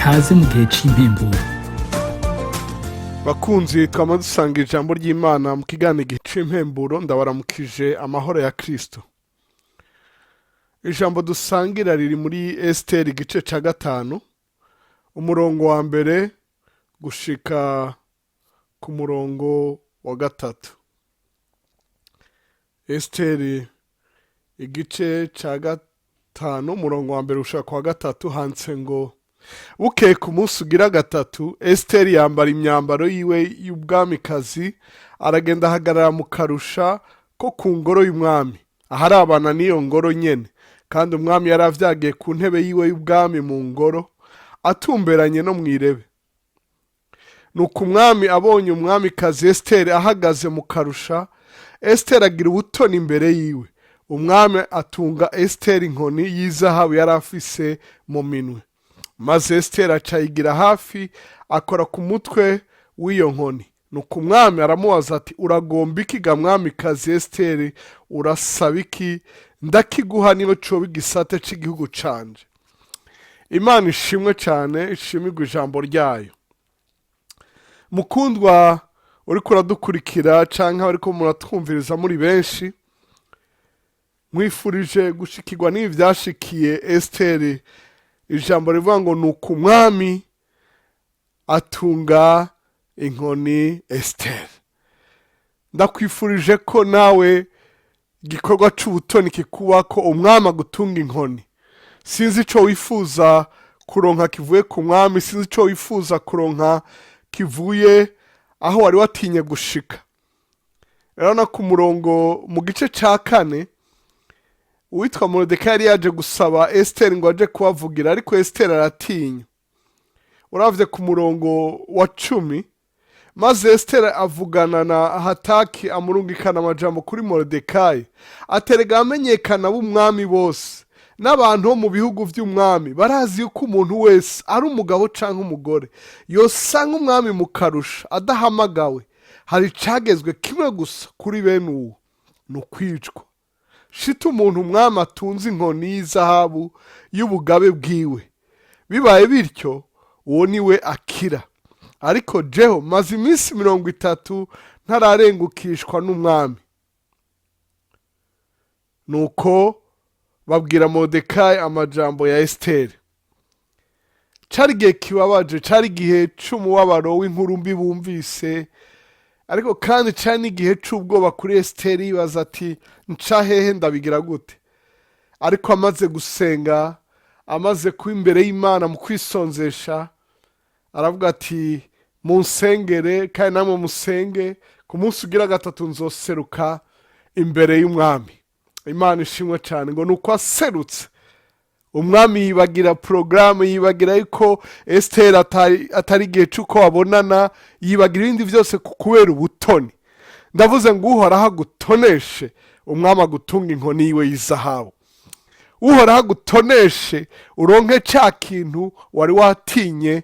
Kaze mu gihe c'impemburo. Bakunzi twama dusanga ijambo ry'Imana mu kiganiro c'impemburo, ndabaramukije amahoro ya Kristo. Ijambo dusangira riri muri Esiteri igice ca 5, umurongo wa 1 gushika ku murongo wa 3. Esiteri igice ca 5, umurongo wa 1 gushika ku wa 3, handitse ngo: "Bukeye ku munsi ugira gatatu, Esiteri yambara imyambaro yiwe y'ubwamikazi, aragenda ahagarara mu karusha ko ku ngoro y'umwami, aharabana n'iyo ngoro nyene. Kandi umwami yari avyagiye ku ntebe yiwe y'ubwami mu ngoro, atumberanye no mw'irebe. Nuko umwami abonye umwamikazi Esiteri ahagaze mu karusha, Esiteri agira ubutoni imbere yiwe. Umwami atunga Esiteri inkoni y'izahabu yari afise mu minwe. Maze Esiteri acayigira hafi, akora ku mutwe w'iyo nkoni. Nuko umwami aramubaza ati: 'Uragomba iki ga mwamikazi Esiteri? Urasaba iki? Ndakiguha niyo coba igisate c'igihugu canje.'" Imana ishimwe cyane, ishimirwe ijambo ryayo. Mukundwa uriko uradukurikira canke ariko muratwumviriza muri benshi, nkwifurije gushikirwa n'ibi vyashikiye Esiteri. Ijambo rivuga ngo: "Nuko umwami atunga inkoni Esiteri." Ndakwifurije ko nawe igikorwa c'ubutoni kikuba ko umwami agutunga inkoni. Sinzi ico wifuza kuronka kivuye ku mwami, sinzi ico wifuza kuronka kivuye aho wari watinye gushika. Rero no ku murongo mu gice ca 4, uwitwa Moridekayi yari yaje gusaba Esiteri ngo aje kubavugira, ariko Esiteri aratinya. Uravye ku murongo wa 10: "Maze Esiteri avugana na Hataki, amurungikana amajambo kuri Moridekayi, aterega amenyekana b'umwami bose n'abantu bo mu bihugu vy'umwami barazi yuko umuntu wese, ari umugabo canke umugore, yosanga umwami mu karusha adahamagawe, hari icagezwe kimwe gusa kuri bene uwo, ni ukwicwa. Shita umuntu umwami atunze inkoni y'izahabu y'ubugabe bwiwe, bibaye bityo uwo ni we akira. Ariko jeho maze iminsi 30 ntararengukishwa n'umwami." Nuko babwira Moridekayi amajambo ya Esiteri. Cari igihe kibabaje, cari igihe c'umubabaro w'inkuru mbi bumvise, ariko kandi cari n'igihe c'ubwoba kuri Esiteri, yibaza ati: "Nca hehe? Ndabigira gute?" Ariko amaze gusenga, amaze kuba imbere y'Imana mu kwisonzesha, aravuga ati: "Munsengere kandi namwe musenge, ku munsi ugira gatatu nzoseruka imbere y'umwami." Imana ishimwe cyane. Ngo ni uko aserutse, umwami yibagira porogaramu, yibagira yuko Esiteri atari igihe cy'uko babonana, yibagira ibindi byose kubera ubutoni. Ndavuze ngo Uhoraho agutoneshe, umwami agutunga inkoni yiwe y'izahabu. Uhoraho agutoneshe, uronke cya kintu wari watinye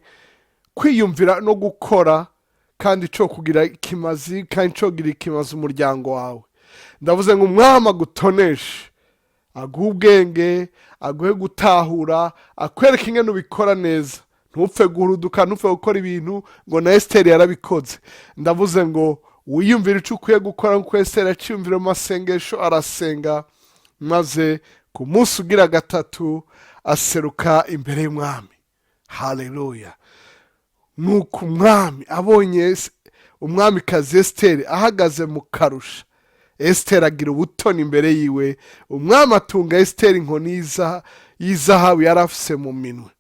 kwiyumvira no gukora, kandi cyo kugira ikimazi, kandi cyo kugira ikimazi umuryango wawe. Ndavuze ngo umwami agutoneshe, aguhe ubwenge, aguhe gutahura, akwereke ingene ubikora neza, ntupfe guhuruduka, ntupfe gukora ibintu. Ngo na Esiteri yarabikoze. Ndavuze ngo wiyumvire icyo ukwiye gukora nk'uko Esiteri yaciyumvira mu masengesho, arasenga, maze ku munsi ugira gatatu aseruka imbere y'umwami. Haleluya! Nuko umwami abonye umwamikazi Esiteri ahagaze mu karusha, Esiteri agira ubutoni imbere yiwe. Umwami atunga Esiteri inkoni y'izahabu yari afise mu minwe.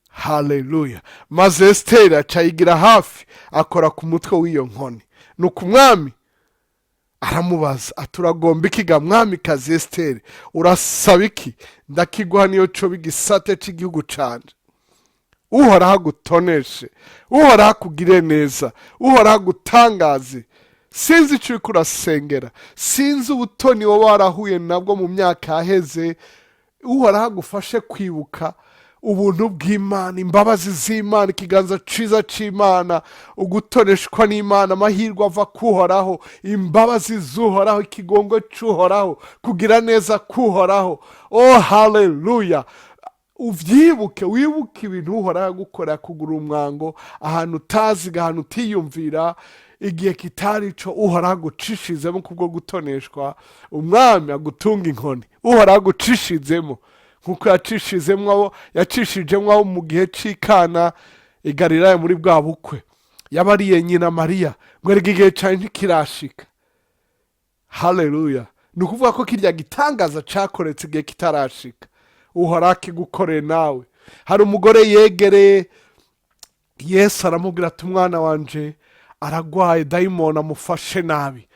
Haleluya! Maze Esiteri acayigira hafi, akora ku mutwe w'iyo nkoni. Nuko umwami aramubaza ati: "Uragomba iki ga mwamikazi Esiteri? Urasaba iki? Ndakiguha niyo coba igisate c'igihugu canje." Uhoraho agutoneshe, Uhoraho akugire neza, Uhoraho agutangaze. Sinzi icyo uriko urasengera, sinzi ubutoni woba warahuye nabwo mu myaka yaheze. Uhoraho agufashe kwibuka ubuntu bw'Imana, imbabazi z'Imana, ikiganza ciza c'Imana, ugutoneshwa n'Imana, amahirwe ava kuhoraho, imbabazi z'Uhoraho, ikigongo c'Uhoraho, kugira neza kuhoraho. Oh, haleluya! Uvyibuke, wibuke ibintu Uhoraho agukora, kugura umwango ahantu utaziga, ahantu utiyumvira, igihe kitari ico. Uhoraho agucishizemo kubwo gutoneshwa, umwami agutunga inkoni. Uhoraho agucishizemo nkuko yacishizemo abo yacishijemo abo mu gihe c'ikana i Galilaya muri bwa bukwe. Yabariye nyina Mariya ngo: "Erega igihe cane ntikirashika." Haleluya! Ni ukuvuga ko kirya gitangaza cakoretse igihe kitarashika. Uhoraho akigukoreye nawe. Hari umugore yegereye Yesu, aramubwira ati: "Umwana wanje aragwaye, dayimoni amufashe nabi,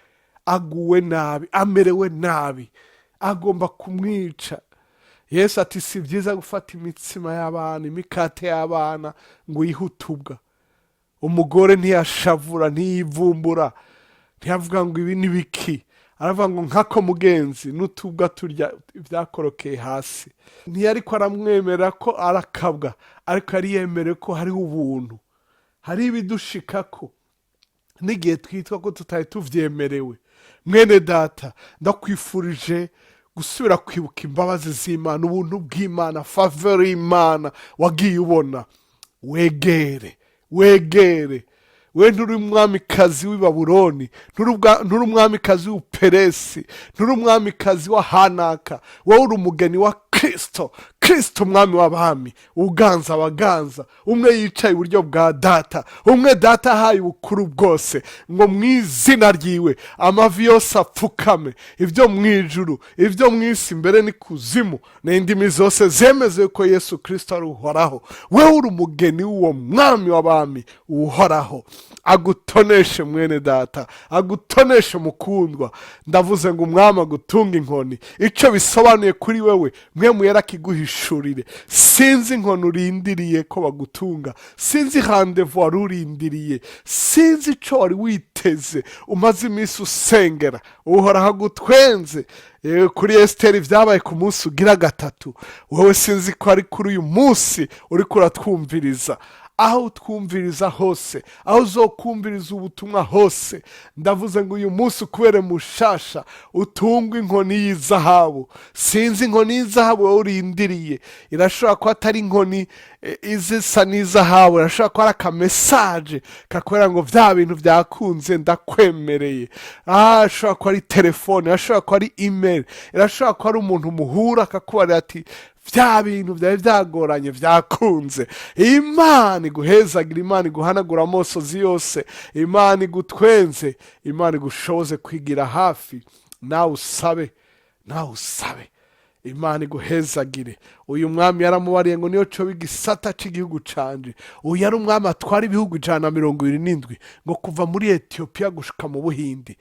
aguwe nabi, amerewe nabi, agomba kumwica." Yesu ati: "Si byiza gufata imitsima y'abana, imikate y'abana, ngo uyihe utubwa." Umugore ntiyashavura, ntiyivumbura, ntiyavuga ngo: "Ibi ni biki?" Aravuga ngo: "Nkako mugenzi, n'utubwa turya ibyakorokeye hasi." Ntiyariko aramwemerera ko arakabwa, ariko yari yemerewe ko hariho ubuntu, hari ibidushikako n'igihe twitwa ko tutari tuvyemerewe. Mwene data, ndakwifurije gusubira kwibuka imbabazi z'Imana, ubuntu bw'Imana, faveur y'Imana wagiye ubona. Wegere, wegere. We nturi umwamikazi w'i Babuloni, nturi umwamikazi w'Uperesi, nturi umwamikazi wa hanaka. Wowe uri umugeni wa Kristo, Kristo umwami w'abami, uganza abaganza, umwe yicaye iburyo bwa Data, umwe Data ahaye ubukuru bwose, ngo mu izina ryiwe amavi yose apfukame, ibyo mu ijuru, ibyo mu isi, mbere n'ikuzimu, n'indimi zose zemeze ko Yesu Kristo ari Uhoraho. Wewe uri umugeni w'uwo mwami w'abami uhoraho. Agutoneshe, mwene data, agutoneshe, mukundwa. Ndavuze ngo umwami agutunga inkoni. Icyo bisobanuye kuri wewe, mwe muyera akiguhishurire. Sinzi inkoni urindiriye ko bagutunga, sinzi rendez-vous wari urindiriye, sinzi icyo wari witeze, umaze iminsi usengera. Uhoraho agutwenze. Yewe, kuri Esiteri byabaye ku munsi ugira gatatu. Wowe sinzi ko ari kuri uyu munsi uri kuratwumviriza, aho utwumviriza hose, aho uzokumviriza ubutumwa hose, ndavuze ngo uyu munsi ukubere mushasha, utungwe inkoni y'izahabu. Sinzi inkoni y'izahabu wowe urindiriye. Irashobora kuba atari inkoni izisa n'izahabu, irashobora kuba ari akamessage kakubwira ngo: "Bya bintu byakunze, ndakwemereye." Ashobora kuba ari telefone, irashobora kuba ari email, irashobora kuba ari umuntu muhura akakubarira ati: "Bya bintu byari byagoranye byakunze." Imana iguhezagira, Imana iguhanagura amosozi yose, Imana igutwenze, Imana igushoboze kwigira hafi nawe usabe, nawe usabe. Imana iguhezagire. Uyu mwami yaramubariye ngo: "Niyo coba igisata cy'igihugu canje." Uyu yari umwami atwara ibihugu 127, ngo kuva muri Etiyopiya gushika mu Buhindi.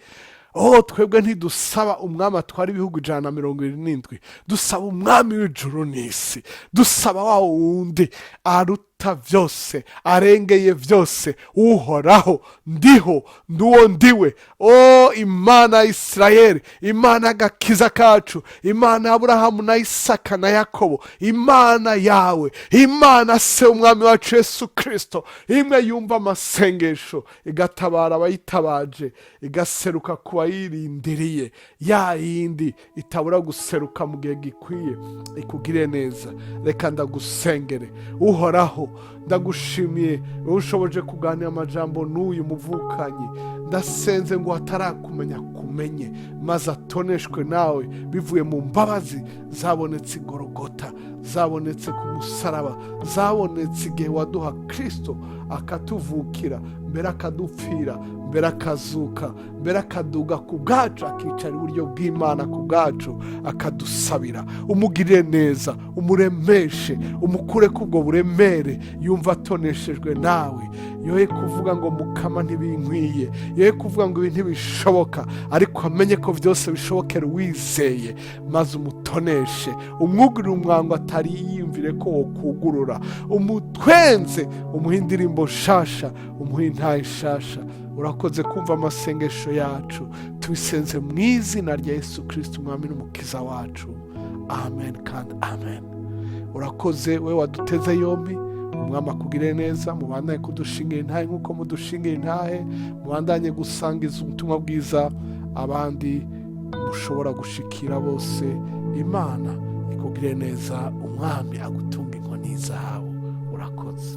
Oh, twebwe ntidusaba umwami atwara ibihugu 127, dusaba umwami w'ijuru n'isi, dusaba wa wundi aruta byose, arengeye byose, Uhoraho, Ndiho, nduwo ndiwe. O Imana ya Isirayeli, Imana y'agakiza kacu, Imana ya Aburahamu na Isaka na Yakobo, Imana yawe, Imana se umwami wacu Yesu Kirisito, imwe yumva amasengesho, igatabara abayitabaje, igaseruka ku bayirindiriye, ya yindi itabura guseruka mu gihe gikwiye, ikugire neza. Reka ndagusengere. Uhoraho, ndagushimiye wowe ushoboje kuganira amajambo n'uyu muvukanyi. Ndasenze ngo atarakumenya kumenye, maze atoneshwe nawe bivuye mu mbabazi zabonetse i Gorogota, zabonetse ku musaraba, zabonetse igihe waduha Kirisito akatuvukira, mbere akadupfira, mbere akazuka, mbere akaduga ku bwacu, akicara iburyo bw'Imana ku bwacu, akadusabira. Umugirire neza, umuremeshe, umukure k'ubwo buremere, yumva atoneshejwe nawe. Yoye kuvuga ngo: "Mukama, ntibinkwiye." Yoye kuvuga ngo: "Ibi ntibishoboka," ariko amenye ko byose bishobokera uwizeye. Maze umutoneshe, umwugurire umwango atari yiyumvire ko wokugurura, umutwenze, umuhe indirimbo nshasha, umuhe intahe nshasha. Urakoze kumva amasengesho yacu. Tubisenze mu izina rya Yesu Kirisiti, umwami n'umukiza wacu. Amen kandi amen. Urakoze we waduteze yombi. Umwami akugire neza. Mubandanye kudushingira intahe nk'uko mudushingira intahe, mubandanye gusangiza ubutumwa bwiza abandi mushobora gushikira bose. Imana ikugire neza. Umugisha. Umwami agutunga inkoni y'izahabu. Urakoze.